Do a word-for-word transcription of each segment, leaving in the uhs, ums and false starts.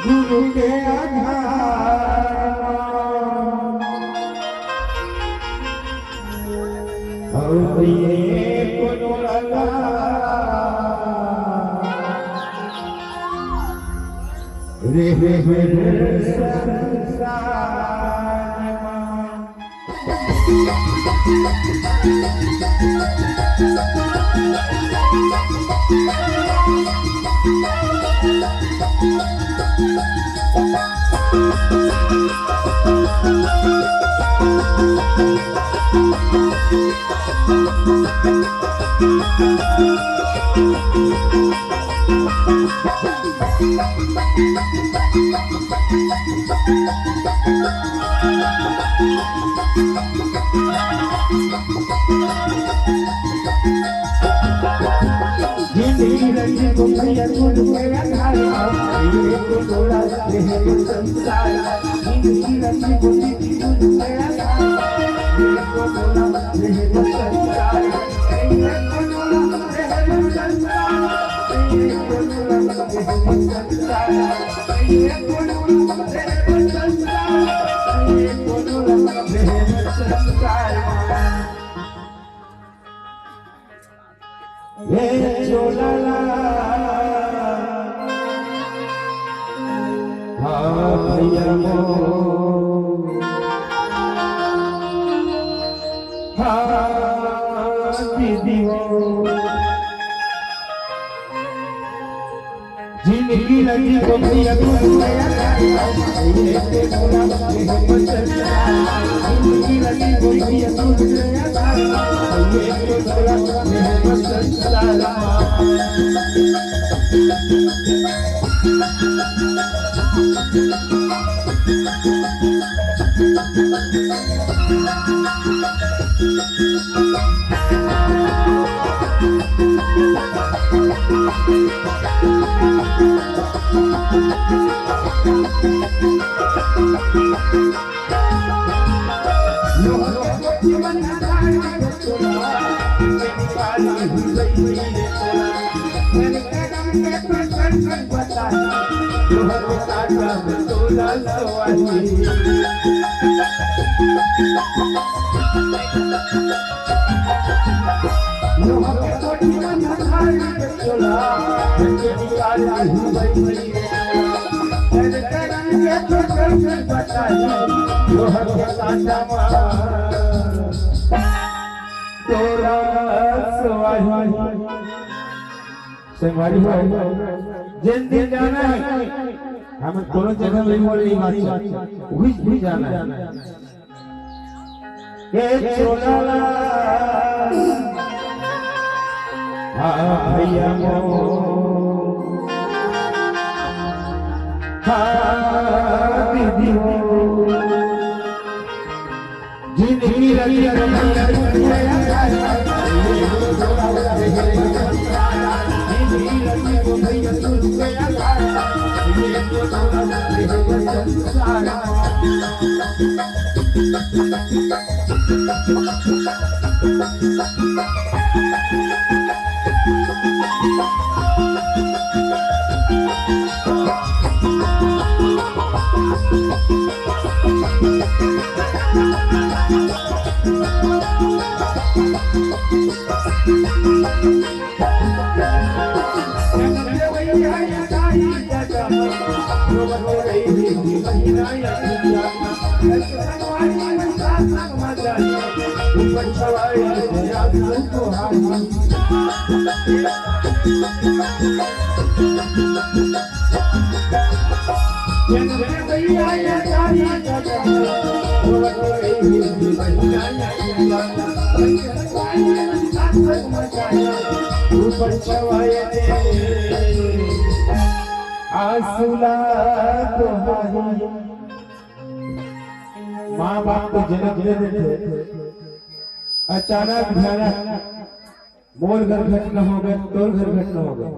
गुरु के आधार और ये कोनो लगा रे, रे, रे, रे, संसार। जिंदगी लगी तो भैया तू संगवारी हो, जेन दिन जाना है, हम कोनो जगह नहीं बोले, नहीं बात, वही, वही जाना है। ए चोला ला, हाँ भैया मो, हाँ दीदी हो, जिंदगी रंग रंग माँ बाप तो जन्म दे देथे, अचानक भयानक मोर घर घटना हो गए, तोर घर घटना हो गए,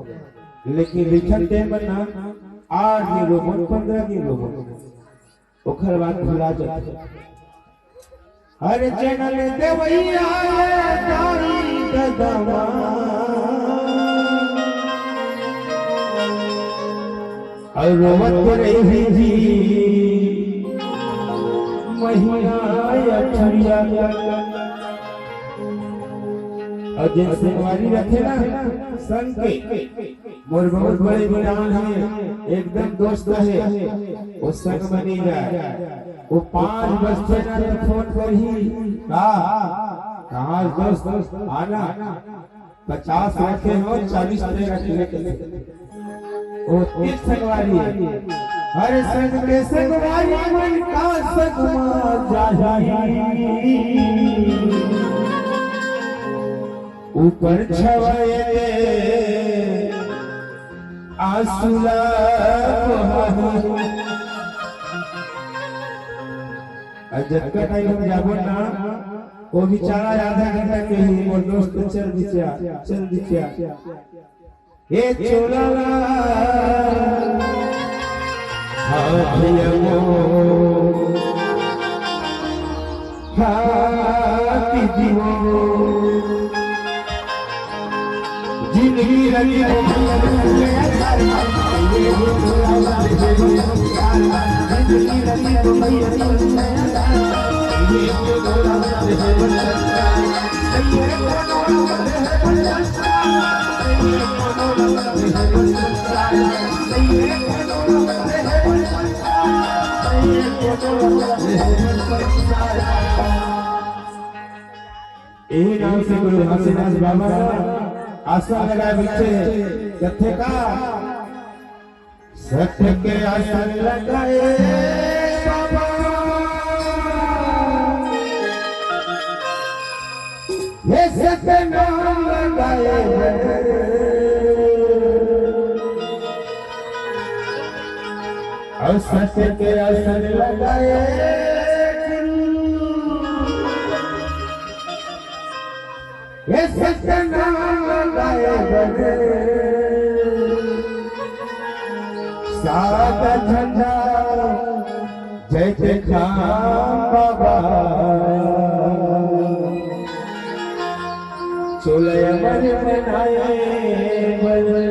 लेकिन लिखत ते मन ना आठ दिन रोबो, पंद्रह दिन रोबो, ओखर बाद भुला जाथे। हर जनम देवैया ये दाई ददमा, अउ रोवत रही जी महीना अठरिया। अउ जेन संगवारी रथे ना संग के, मोर बहुत बड़े विद्वान हे, एकदम दोस्त हे, वो संग बनी जाए। वो पाँच बजथे ना तो फोन करही, का कहाँ दोस्त, आना। पचास रखे हो, चालीस पे रख ले। वो तीस संगवारी हे। हर संग के संगवारी मन का संग मा जाही। ऊपर छवाए आंसू ला बहाही। अउ जतका टाइम हम जाबो ना, वो बेचारा आधा घंटा कही, मोर दोस्त चल बिचा, चल बिचा। ए चोला ला, हाँ भैया वो, हाँ दीदी वो, जिंदगी रंगी वो, जिंदगी रंगी वो, यही नाम से गुरु घासीदास बाबा का आसन लगा बिछे कथे का। सत्य के आसन लगाए बाबा, ये सत्य नाम लगाए। अउ सत्य के आसन लगाए गुरु। ये सत्य नाम गाए बने, सादा झंडा जय जय खाम बाबा, चोले अमर बनाए बने।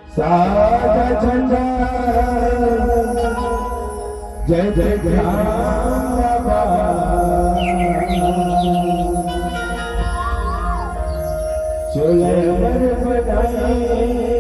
साजा झंडा, जय जय राम बाबा। चोले अमर बनाए।